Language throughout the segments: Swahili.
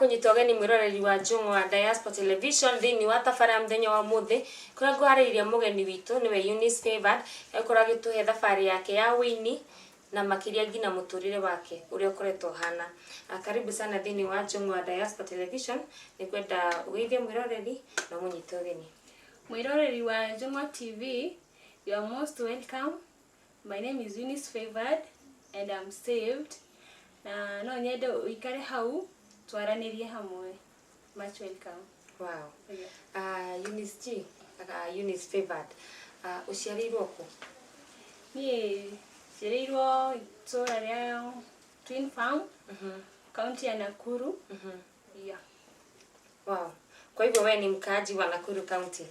Ndakunyita ũgeni mwĩroreri wa Njũng'wa Diaspora Television thĩinĩ wa thabarĩ ya mũthenya wa ũmũthĩ, kũrĩa ngũharĩrĩria mũgeni witũ nĩwe Eunice Favored, egũkorwo agĩtũhe thabarĩ yake ya ũini na makĩria nginya mũtũrĩre wake ũrĩa ũkoretwo ũhana. Karibu sana thĩinĩ wa Njũng'wa Diaspora Television, nĩngwenda ũgeithie mwĩroreri na ũmũnyite ũgeni. Mwĩroreri wa Njũng'wa TV, you are most welcome. My name is Eunice Favored and I'm saved. Na no nyende ũikare hau twaranĩrie hamwe. Much welcome. Wow. Yeah. Eunice G, Eunice Favored, ũciarĩirwo kũ? Niĩ njiarĩirwo itũũra rĩa Twin Farm, kaunti ya Nakuru. Yeah. Wow. Kwa hivyo wewe ni mkaaji wa Nakuru County.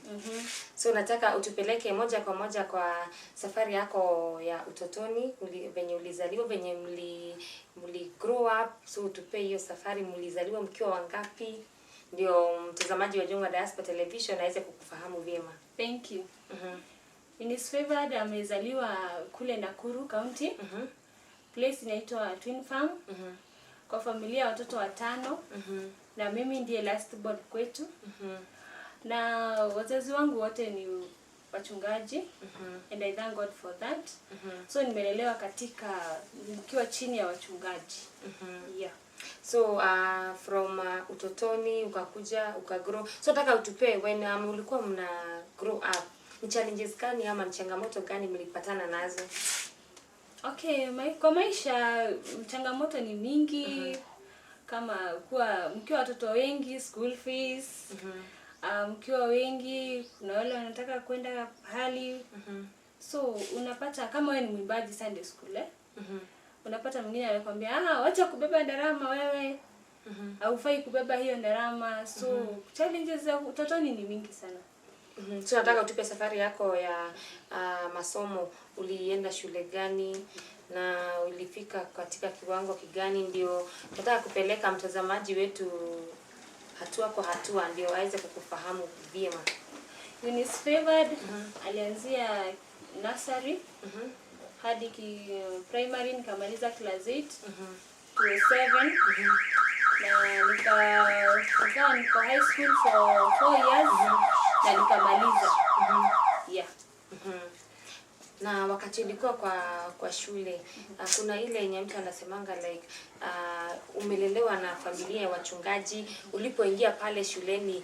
So nataka utupeleke moja kwa moja kwa safari yako ya utotoni, venye ulizaliwa, venye mli grow up. So utupe hiyo safari, mlizaliwa mkiwa wangapi? Ndio mtazamaji wa Njũng'wa Diaspora Television aweze kukufahamu vyema. Thank you. Eunice Favored amezaliwa kule Nakuru County. Place inaitwa Twin Farm. Kwa familia ya watoto watano na mimi ndiye last born kwetu. Na wazazi wangu wote ni wachungaji and I thank God for that. So nimelelewa katika nikiwa chini ya wachungaji. Yeah. So from utotoni ukakuja ukagrow. So nataka utupe when ulikuwa mna grow up, ni challenges gani ama ni changamoto gani mlipatana nazo? Okay, kwa maisha changamoto ni mingi kama kuwa mkiwa watoto wengi, school fees. Mkiwa wengi, kuna wale wanataka kwenda pahali, so unapata kama wewe ni mwimbaji Sunday school, eh? Unapata mwingine anakwambia, "Ah, wacha kubeba ndarama wewe, haufai kubeba hiyo ndarama." So challenges za utotoni ni mingi sana. So nataka utupe safari yako ya masomo. Ulienda shule gani na ulifika katika kiwango kigani? Ndio nataka kupeleka mtazamaji wetu hatua kwa hatua, ndio aweze kukufahamu vyema. Eunice Favored alianzia nursery hadi primary, nikamaliza class 8 to 7 na nikawa niko high school for 4 years na nikamaliza. Yeah. Na wakati ulikuwa kwa shule, kuna ile yenye mtu anasemanga like umelelewa na familia ya wachungaji, ulipoingia pale shuleni,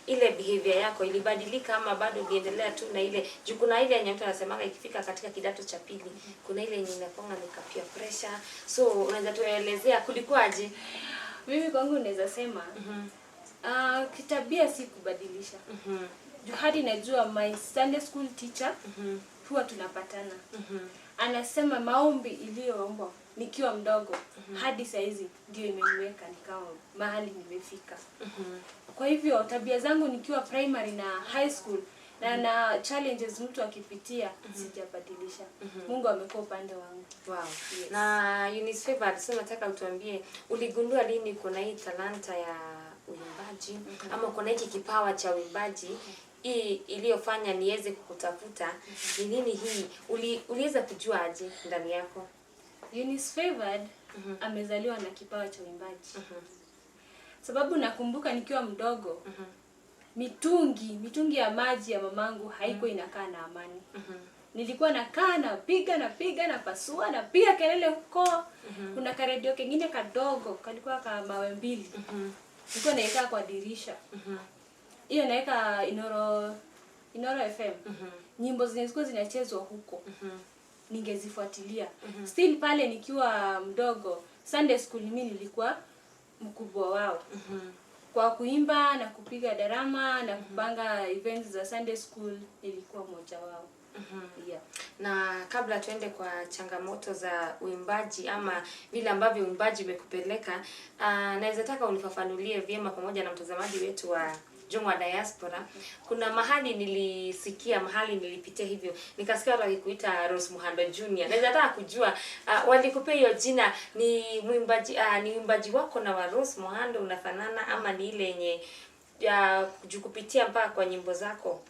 ile behavior yako ilibadilika ama bado uliendelea tu na ile? Juu kuna ile yenye mtu anasemanga ikifika katika kidato cha pili, kuna ile yenye inakuanga ni ka peer pressure. So unaweza tuelezea kulikuwaje? Mimi kwangu naweza sema kitabia si kubadilisha. Juu hadi najua my Sunday school teacher, huwa tunapatana. Anasema maombi iliyoombwa nikiwa mdogo hadi saizi ndio imeniweka nikawa mahali nimefika. Kwa hivyo tabia zangu nikiwa primary na high school na challenges mtu akipitia, sijabadilisha. Mungu amekuwa upande wangu. Wow. Yes. Na Eunice Favored, so nataka utuambie uligundua lini kuna hii talanta ya uimbaji ama kuna hiki kipawa cha uimbaji hii iliyofanya niweze kukutafuta? Ni nini hii? Uliweza kujua aje ndani yako? Eunice Favored amezaliwa na kipawa cha uimbaji. Sababu nakumbuka nikiwa mdogo, mitungi ya maji ya mamangu haikuwa inakaa na amani. Nilikuwa nakaa, napiga, napiga, napasua, napiga kelele huko. Kuna karedio kengine kadogo kalikuwa ka mawe mbili. Nilikuwa naika kwa dirisha. Hiyo naweka Inoro FM. Nyimbo zenye zilikuwa zinachezwa huko ningezifuatilia. Still pale nikiwa mdogo, Sunday school mimi nilikuwa mkubwa wao kwa kuimba na kupiga darama na kupanga events za Sunday school, nilikuwa mmoja wao. Yeah. Na kabla tuende kwa changamoto za uimbaji ama vile ambavyo uimbaji umekupeleka, naweza taka unifafanulie vyema pamoja na mtazamaji wetu wa Njũng'wa Diaspora. Kuna mahali nilisikia, mahali nilipitia hivyo, nikasikia watu wakikuita Rose Muhando Junior. Naweza taka kujua walikupea hiyo jina ni mwimbaji wako na wa Rose Muhando unafanana, ama ni ile yenye ya kupitia mpaka kwa nyimbo zako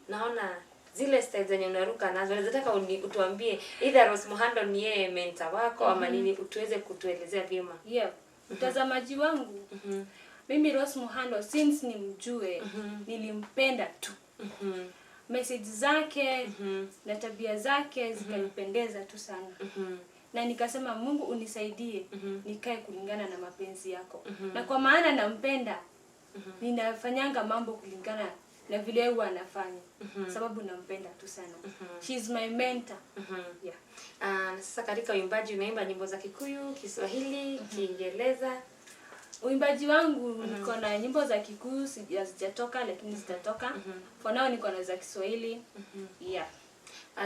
naona zile style zenye unaruka nazo? Naweza taka utuambie either Rose Muhando ni yeye mentor wako ama nini, utuweze kutuelezea vyema. Yeah. Mtazamaji wangu, mimi Rose Muhando since nimjue, nilimpenda tu. Message zake na tabia zake zikanipendeza tu sana. Na nikasema Mungu unisaidie nikae kulingana na mapenzi yako. Na kwa maana nampenda, ninafanyanga mambo kulingana na vile huwa anafanya. Sababu nampenda tu sana. She is my mentor. Yeah. Sasa katika uimbaji unaimba nyimbo za Kikuyu, Kiswahili, Kiingereza? Uimbaji wangu niko na nyimbo za Kikuyu hazijatoka lakini zitatoka. For now niko na za Kiswahili. Yeah.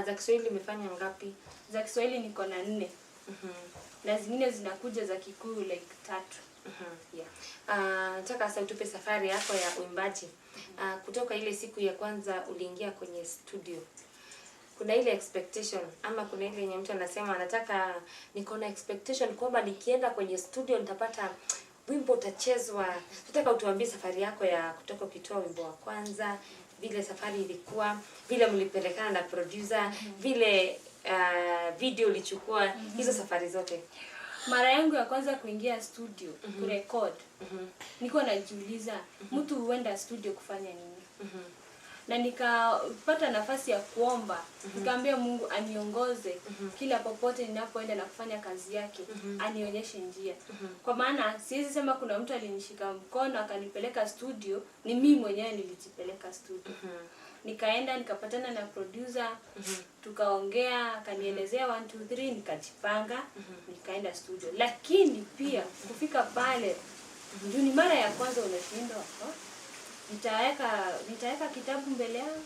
Za Kiswahili umefanya ngapi? Za Kiswahili niko na 4. Na zingine zinakuja za Kikuyu like 3. Yeah. Nataka sasa utupe safari yako ya uimbaji. Kutoka ile siku ya kwanza uliingia kwenye studio. Kuna ile expectation ama kuna ile yenye mtu anasema anataka, niko na expectation kwamba nikienda kwenye studio nitapata wimbo utachezwa. Nataka utuambie safari yako ya kutoka ukitoa wimbo wa kwanza, vile safari ilikuwa, vile mlipelekana na producer, vile video ulichukua, hizo safari zote. Mara yangu ya kwanza kuingia studio, kurecord, nilikuwa najiuliza, mtu huenda studio kufanya nini? Na nikapata nafasi ya kuomba, nikaambia Mungu aniongoze kila popote ninapoenda na kufanya kazi yake, anionyeshe njia. Kwa maana siwezi sema kuna mtu alinishika mkono akanipeleka studio, ni mimi mwenyewe nilijipeleka studio. Nikaenda nikapatana na producer, tukaongea, akanielezea 1 2 3, nikajipanga, nikaenda studio. Lakini pia kufika pale, juu ni mara ya kwanza unashindwa, oh? Nitaweka kitabu mbele yangu,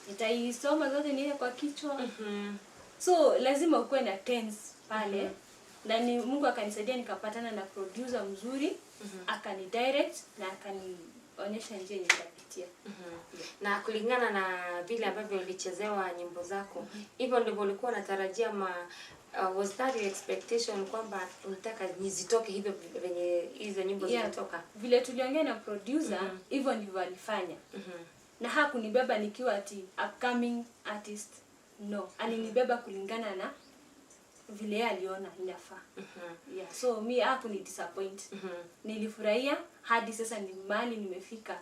nitaisoma zote niweke kwa kichwa. So lazima ukuwe na tense pale. Na ni Mungu akanisaidia nikapatana na producer mzuri, akanidirect na akanionyesha njia yenye nitapitia. Na kulingana na vile ambavyo ulichezewa nyimbo zako, hivyo ndivyo ulikuwa unatarajia was that your expectation kwamba unataka nizitoke hivyo venye hizo nyimbo zimetoka? Vile tuliongea na producer, hivyo ndivyo alifanya. Na hakunibeba nikiwa ati upcoming artist. No, alinibeba kulingana na vile yeye aliona inafaa. Yeah, so mi hakuni disappoint. Nilifurahia hadi sasa ni mahali nimefika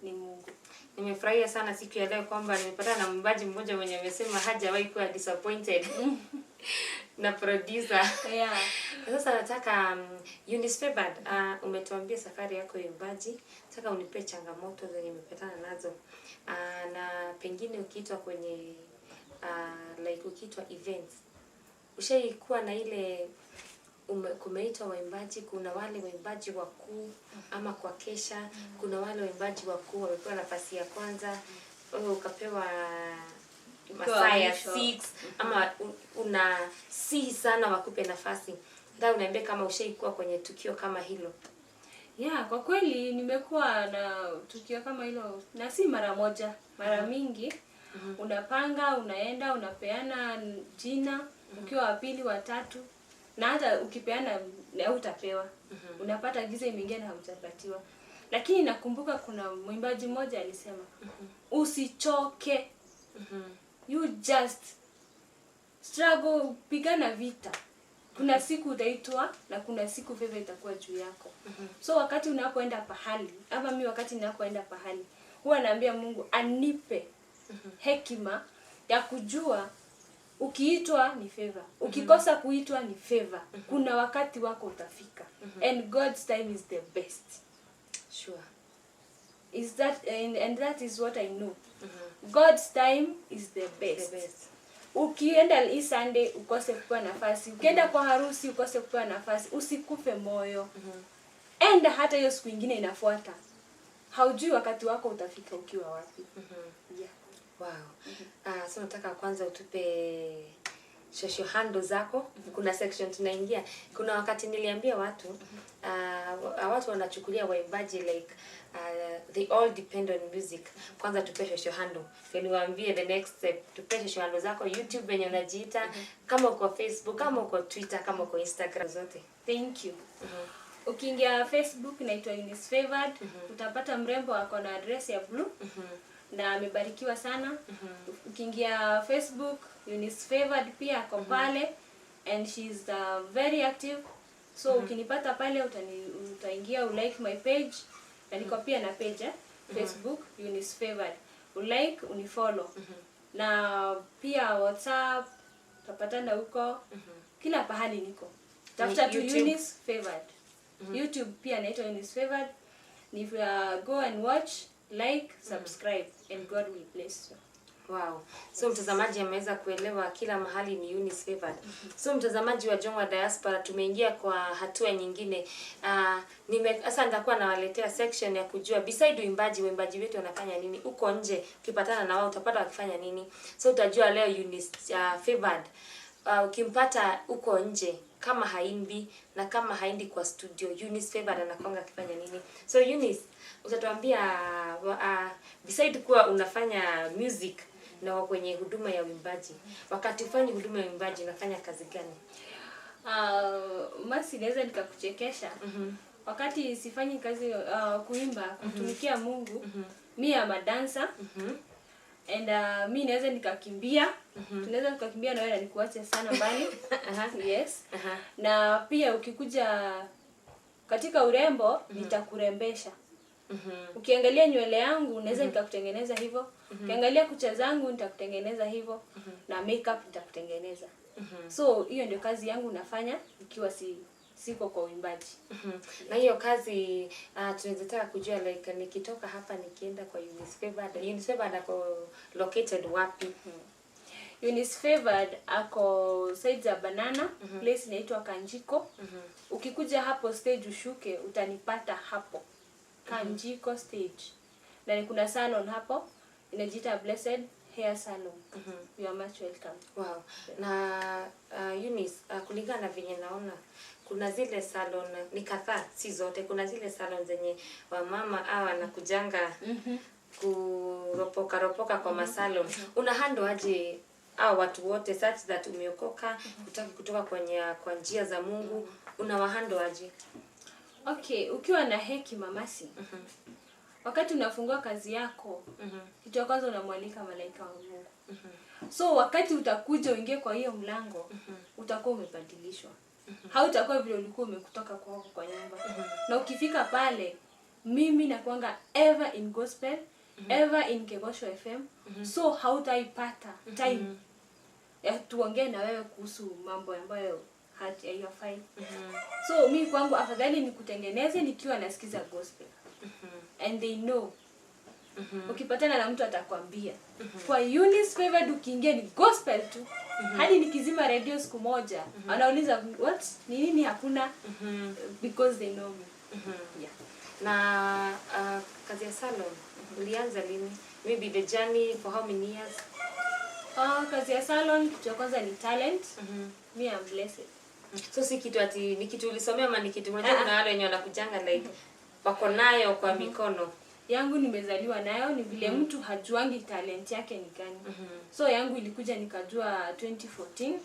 ni Mungu. Nimefurahia sana siku ya leo kwamba nimepatana na mwimbaji mmoja mwenye amesema hajawahi kuwa disappointed na producer. Sasa nataka Eunice Favored, umetuambia safari yako ya uimbaji. Nataka unipe changamoto zenye umepatana nazo. Na pengine ukiitwa kwenye like ukiitwa events, ushaikuwa na ile kumeitwa waimbaji, kuna wale waimbaji wakuu ama kwa kesha, kuna wale waimbaji wakuu wamepewa nafasi ya kwanza, wewe ukapewa masaa ya mwisho. 6 ama una sihi sana wakupe nafasi. Nataka uniambie kama ushaikuwa kwenye tukio kama hilo. Yeah, kwa kweli nimekuwa na tukio kama hilo, na si mara moja, mara mingi. Unapanga, unaenda, unapeana jina, ukiwa wa pili, wa tatu, na hata ukipeana na hutapewa. Unapata giza imeingia na haujapatiwa. Lakini nakumbuka kuna mwimbaji mmoja alisema, usichoke. You just struggle, pigana vita. Kuna siku utaitwa na kuna siku favor itakuwa juu yako. So wakati unapoenda pahali, ama mi wakati ninapoenda pahali, huwa naambia Mungu anipe hekima ya kujua ukiitwa ni favor, ukikosa kuitwa ni favor. Kuna wakati wako utafika. And God's time is the best. Is that and that is what I know. God's time is the best. The best. Ukienda hii Sunday ukose kupewa nafasi, ukienda kwa harusi ukose kupewa nafasi, usikufe moyo. Enda hata hiyo siku ingine inafuata. Haujui wakati wako utafika ukiwa wapi. Yeah. Wow. So nataka kwanza utupe social handle zako. Kuna section tunaingia. Kuna wakati niliambia watu, watu wanachukulia waimbaji like they all depend on music. Kwanza tupe social handle. Ndio niwaambie the next step. Tupe social handle zako, YouTube yenye unajiita, kama uko Facebook, kama uko Twitter, kama uko Instagram zote. Thank you. Ukiingia Facebook naitwa Eunice Favored, utapata mrembo ako na address ya blue. Na amebarikiwa sana. Ukiingia Facebook Eunice Favored pia ako pale, and she's very active. So ukinipata pale utaingia ulike my page, na niko pia na page Facebook Eunice Favored. Ulike, unifollow. Na pia WhatsApp tutapatana huko. Kila pahali niko. Tafuta tu YouTube. Eunice Favored. YouTube pia naitwa Eunice Favored. If you go and watch, like, subscribe and God will bless you. Wow. So mtazamaji ameweza kuelewa kila mahali ni Eunice Favored. So mtazamaji wa Jongwa Diaspora, tumeingia kwa hatua nyingine. Sasa nitakuwa nawaletea section ya kujua beside uimbaji, waimbaji wetu wanafanya nini huko nje. Ukipatana na wao utapata wakifanya nini. So utajua leo Eunice Favored, ukimpata huko nje kama haimbi na kama haendi kwa studio, Eunice Favored anakwanga akifanya nini. So Eunice, utatuambia beside kuwa unafanya music na wa kwenye huduma ya uimbaji, wakati ufanyi huduma ya uimbaji unafanya kazi gani? Masi, naweza nikakuchekesha. Wakati sifanyi kazi kuimba, kutumikia Mungu, mi am a dancer. And mi naweza nikakimbia. Tunaweza tukakimbia na wewe na nikuache sana mbali. Yes. Na pia ukikuja katika urembo, nitakurembesha. Ukiangalia nywele yangu naweza nikakutengeneza hivyo. Ukiangalia kucha zangu nitakutengeneza hivyo, na makeup nitakutengeneza. So hiyo ndio kazi yangu nafanya ikiwa siko kwa uimbaji. Na hiyo kazi, tunaweza taka kujua, like nikitoka hapa nikienda kwa Eunice Favored, Eunice Favored ako located wapi? Eunice Favored ako side za Banana, place inaitwa Kanjiko. Ukikuja hapo stage ushuke, utanipata hapo Kanjiko stage, na kuna salon hapo inajiita Blessed Hair Salon. You are much welcome. Wow. Na Eunice, kulingana na venye naona kuna zile salon ni kadhaa, si zote. Kuna zile salon zenye wamama hawa wanakujanga kuropoka ropoka kwa masalon. Una handle aje hao watu wote such that umeokoka, hutaki kutoka kwenye kwa njia za Mungu, unawahandle aje? Okay, ukiwa na hekima, Masi, wakati unafungua kazi yako, kitu ya kwanza unamwalika malaika wa Mungu. So wakati utakuja uingie kwa hiyo mlango, utakuwa umebadilishwa. Hautakuwa vile ulikuwa umekutoka kwako kwa nyumba. Na ukifika pale, mimi nakuanga ever in gospel, ever in Kegosho FM. So hautaipata time ya tuongee na wewe kuhusu mambo ambayo hayafai. So mi kwangu afadhali nikutengeneze nikiwa nasikiza gospel. And they know. Ukipatana na mtu atakwambia. Kwa Eunice Favored ukiingia ni gospel tu. Hadi nikizima radio siku moja, anauliza, "What? Ni nini hakuna?" Because they know me. Yeah. Na kazi ya salon ulianza lini? Maybe the journey, for how many years? Kazi ya salon, kitu ya kwanza ni talent. Me, I'm blessed. So si kitu ati ni kitu ulisomea ama ni kitu, unajua kuna wale wenye wanakujanga like wako nayo kwa mikono. Yangu nimezaliwa nayo, ni vile mtu hajuangi talent yake ni gani. So yangu ilikuja nikajua 2014,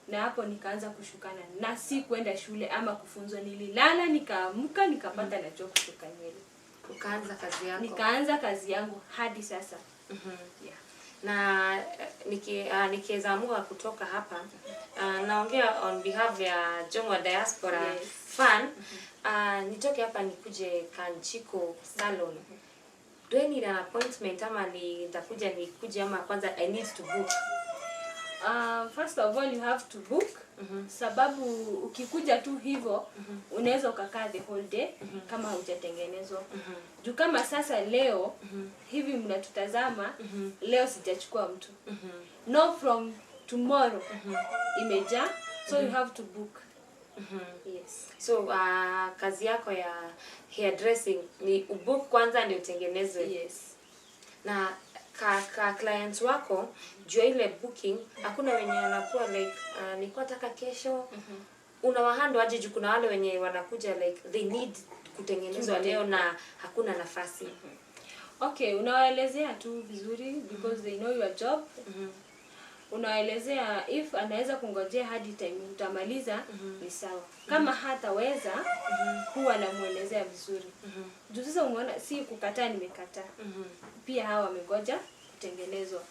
na hapo nikaanza kushukana, na si kwenda shule ama kufunzwa. Nililala nikaamka nikapata najua kushuka nywele. Ukaanza kazi yako. Nikaanza kazi yangu hadi sasa. Yeah. Na nikiweza amua kutoka hapa, naongea on behalf ya Jongwa Diaspora fan, nitoke hapa nikuje Kanchiko Salon, do I need an appointment ama ni nitakuja nikuje, ama kwanza I need to book? First of all you have to book, sababu ukikuja tu hivyo unaweza ukakaa the whole day kama haujatengenezwa. Juu kama sasa leo hivi mnatutazama, leo sijachukua mtu, no, from tomorrow imejaa, so you have to book, yes. So kazi yako ya hairdressing ni ubook kwanza ndio utengenezwe? Yes. Na ka clients wako, juu ya ile booking, hakuna wenye wanakuwa like, nilikuwa nataka kesho? Unawahandle aje, juu kuna wale wenye wanakuja like they need kutengenezwa leo na hakuna nafasi? Okay, unawaelezea tu vizuri because they know your job. Unawaelezea, if anaweza kungojea hadi time utamaliza ni sawa. Kama hataweza, huwa namuelezea vizuri. Juu sasa umeona si kukataa nimekataa, pia hawa wamengoja kutengenezwa.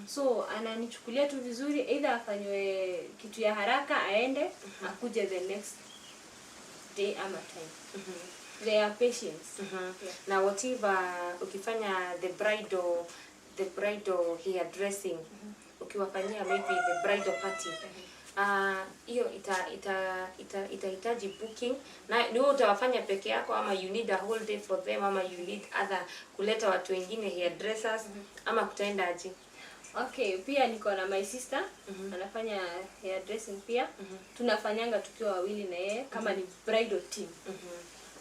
So ananichukulia tu vizuri, either afanywe kitu ya haraka aende, akuje the next day ama time. They are patients. Yeah. Na what if ukifanya the bridal hair dressing, ukiwafanyia maybe the bridal party, hiyo itahitaji booking, na ni wewe utawafanya peke yako ama you need a whole day for them, ama you need other kuleta watu wengine, hairdressers, ama kutaenda aje? Okay, pia niko na my sister, anafanya hair dressing pia. Tunafanyanga tukiwa wawili na yeye kama ni bridal team.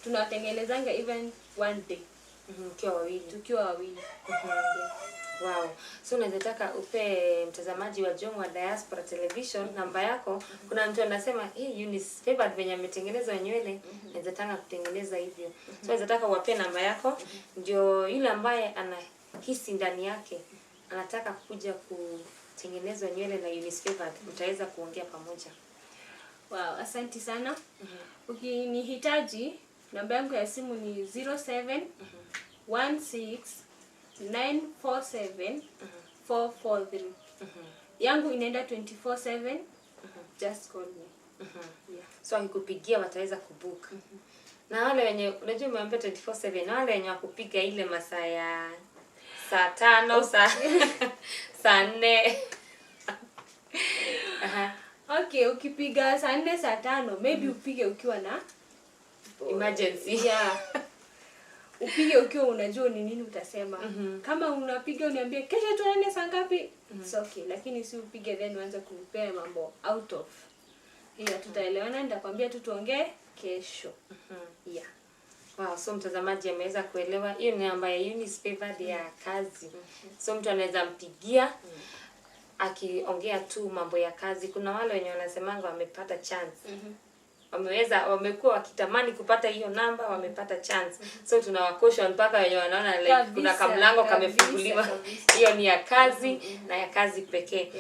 Tunatengenezanga even one day. Mkiwa wawili. Tukiwa wawili. Wow. So unaweza taka upe mtazamaji wa Jongwa Diaspora Television namba yako. Kuna mtu anasema, "Hey, Eunice Favored venye ametengeneza nywele, naweza taka kutengeneza hivyo." So unaweza taka uwape namba yako ndio yule ambaye anahisi ndani yake anataka kuja kutengenezwa nywele na Eunice Favored, mtaweza kuongea pamoja. Wow, asanti sana. Ukinihitaji, namba yangu ya simu ni 07 16 947 443. Yangu inaenda 24/7. Just call me. Yeah. So akikupigia wataweza kubook. Na wale wenye, unajua umeambia 24/7, na wale wenye wakupiga ile masaa ya saa 5, saa 4. Aha. Okay, ukipiga saa 4, saa 5, maybe upige ukiwa na emergency. Yeah. Upige ukiwa unajua ni nini utasema. Kama unapiga uniambie kesho tuonane saa ngapi? It's okay, lakini si upige then uanze kunipea mambo out of. Yeah, tutaelewana, nitakwambia tu tuongee kesho. Yeah. Wow, so mtazamaji ameweza kuelewa hiyo ni namba ya Eunice Favored ya kazi. So mtu anaweza mpigia akiongea tu mambo ya kazi. Kuna wale wenye wanasemanga wamepata chance. Wameweza, wamekuwa wakitamani kupata hiyo namba, wamepata chance. So tunawacaution mpaka wenye wanaona like kuna kamlango kamefunguliwa. Hiyo ni ya kazi na ya kazi pekee.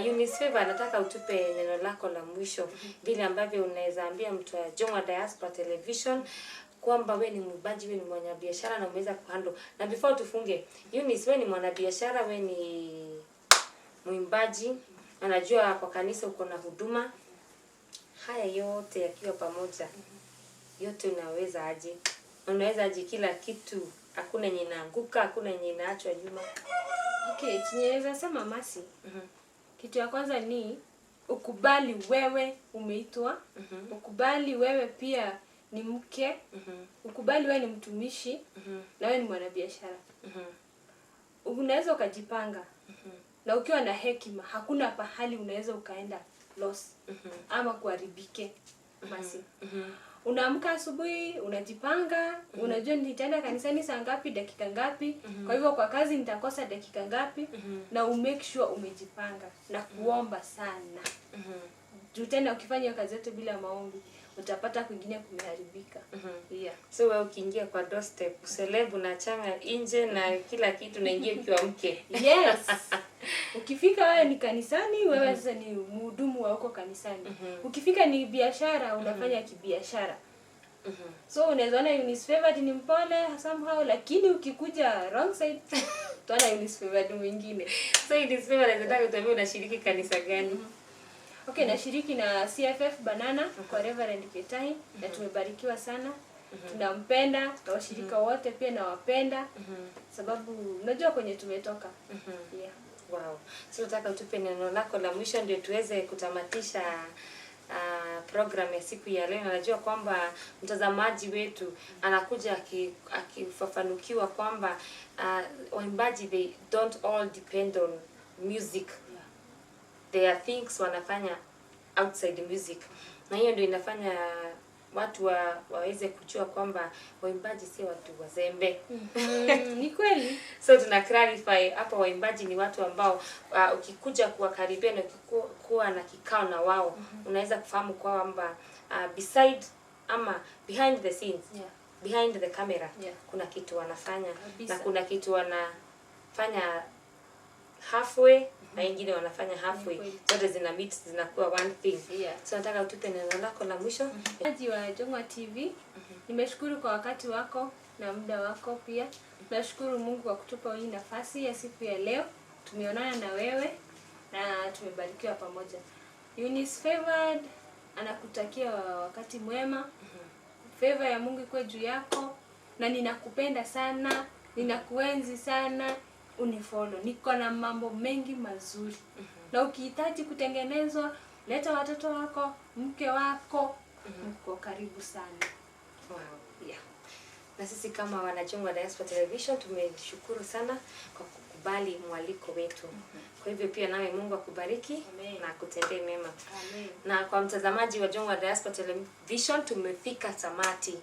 Eunice Favor, nataka utupe neno lako la mwisho, vile ambavyo unaweza ambia mtu wa Jongwa Diaspora Television kwamba we ni mwimbaji, we ni mwanabiashara na umeweza kuhandle. Na before tufunge, Eunice, we ni mwanabiashara, we ni mwimbaji, na najua kwa kanisa uko na huduma. Haya yote yakiwa pamoja, yote unaweza aje? Unaweza aje kila kitu? Hakuna yenye inaanguka, hakuna yenye inaachwa nyuma. Okay, chenye naweza sema Masi. Kitu ya kwanza ni ukubali wewe umeitwa. Ukubali wewe pia ni mke. Ukubali wewe ni mtumishi na wewe ni mwanabiashara. Unaweza ukajipanga. Na ukiwa na hekima, hakuna pahali unaweza ukaenda loss ama kuharibike. Basi. Unaamka asubuhi, unajipanga, unajua nitaenda kanisani saa ngapi, dakika ngapi. Kwa hivyo kwa kazi nitakosa dakika ngapi, na umake sure umejipanga na kuomba sana. Juu tena ukifanya hiyo kazi yote bila maombi, utapata kwingine kumeharibika. Yeah. So wewe ukiingia kwa doorstep, uselebu na changa nje na kila kitu, naingia ukiwa mke. Yes. Ukifika wewe ni kanisani, wewe sasa ni mhudumu wa huko kanisani. Ukifika ni biashara, unafanya kibiashara. So unaweza ona Eunice Favored ni mpole somehow, lakini ukikuja wrong side, utaona Eunice Favored mwingine. So Eunice Favored, nataka utuambie unashiriki kanisa gani? Okay, nashiriki na CFF Banana kwa Reverend Ketai na tumebarikiwa sana. Tunampenda na washirika wote pia nawapenda, sababu unajua kwenye tumetoka. Yeah. Wow. So nataka utupe neno lako la mwisho ndio tuweze kutamatisha program ya siku ya leo. Na najua kwamba mtazamaji wetu anakuja akifafanukiwa kwamba waimbaji, they don't all depend on music. There are things wanafanya outside music, na hiyo ndio inafanya watu waweze kujua kwamba waimbaji si watu wazembe. Ni kweli. So tuna clarify hapa, waimbaji ni watu ambao ukikuja kuwakaribia na ukikuwa na kikao na wao, unaweza kufahamu kwamba beside ama behind the scenes, behind the camera, kuna kitu wanafanya na kuna kitu wanafanya halfway na wengine wanafanya halfway, Ni kweli. Zote zina meet, zinakuwa one thing. So nataka utupe neno lako la mwisho. Mtazamaji wa Jongwa TV, nimeshukuru kwa wakati wako na muda wako pia. Nashukuru Mungu kwa kutupa hii nafasi ya siku ya leo. Tumeonana na wewe na tumebarikiwa pamoja. Eunice Favored anakutakia wakati mwema. Favor ya Mungu ikuwe juu yako, na ninakupenda sana, ninakuenzi sana. Unifollow, niko na mambo mengi mazuri. Na ukihitaji kutengenezwa, leta watoto wako, mke wako, mko karibu sana. Wow. Yeah. Na sisi kama wanachungwa Diaspora Television tumeshukuru sana kwa kukubali mwaliko wetu. Kwa hivyo pia nawe Mungu akubariki Amen. Na akutendee mema. Amen. Na kwa mtazamaji wa Jongwa Diaspora Television, tumefika tamati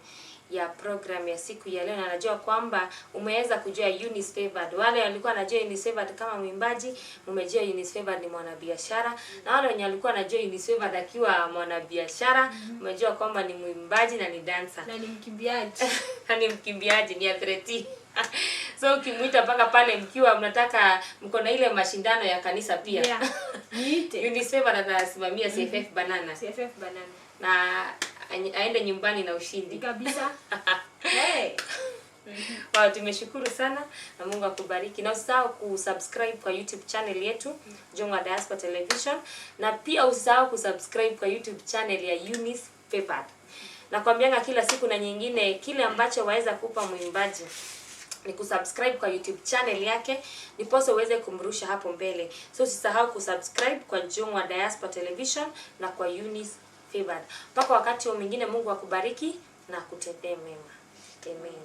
ya program ya siku ya leo, na najua kwamba umeweza kujua Eunice Favored. Wale walikuwa wanajua Eunice Favored kama mwimbaji, umejua Eunice Favored ni mwanabiashara, na wale wenye walikuwa wanajua Eunice Favored akiwa mwanabiashara, umejua kwamba ni mwimbaji na ni dancer Na ni mkimbiaji. Na ni mkimbiaji, ni athlete. So ukimwita mpaka pale mkiwa mnataka, mko na ile mashindano ya kanisa pia, Yeah. Niite. Eunice Favored atasimamia CFF Banana CFF Banana. Na aende nyumbani na ushindi. Kabisa. Hey. Wow, tumeshukuru sana na Mungu akubariki. Na usisahau kusubscribe kwa YouTube channel yetu Jongwa Diaspora Television, na pia usisahau kusubscribe kwa YouTube channel ya Eunice Favored. Nakwambianga kila siku na nyingine, kile ambacho waweza kupa mwimbaji ni kusubscribe kwa YouTube channel yake, ndiposa uweze kumrusha hapo mbele. So usisahau kusubscribe kwa Jongwa Diaspora Television na kwa Eunice Favored. Mpaka wakati mwingine, Mungu akubariki na akutendee mema. Amen.